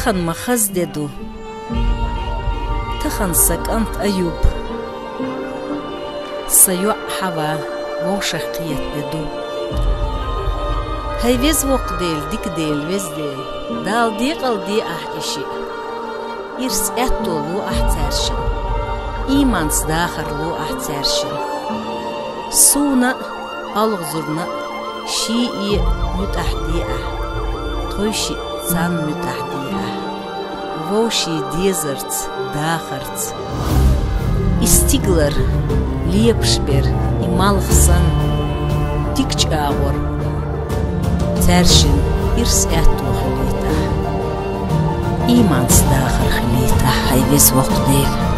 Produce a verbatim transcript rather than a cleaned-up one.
Тахан ма хаза де ду. Тахан са кӀант Аюб, са йоӀ Хьава вовшах кхета де ду. ХӀай Веза Воккха Дела, дика Дела, Веза Дела, Дала декъал де ахь и шиъ. Ирс аьтто лу ахь цаьршин, ийманца дахар лу ахь цаьршин. Суна а, оалгӀазурна а ший а муьтӀахь де ахь, тхойшиъ царна муьтӀахь де ахь, вовшийн дезарца, дахарца. И стигалара лепаш бер, и малх санна, дика чӀагӀор цаьршин ирс аьтто хилийтахь, ийманца дахар хилийтахь, хӀай Веза Воккха Дела.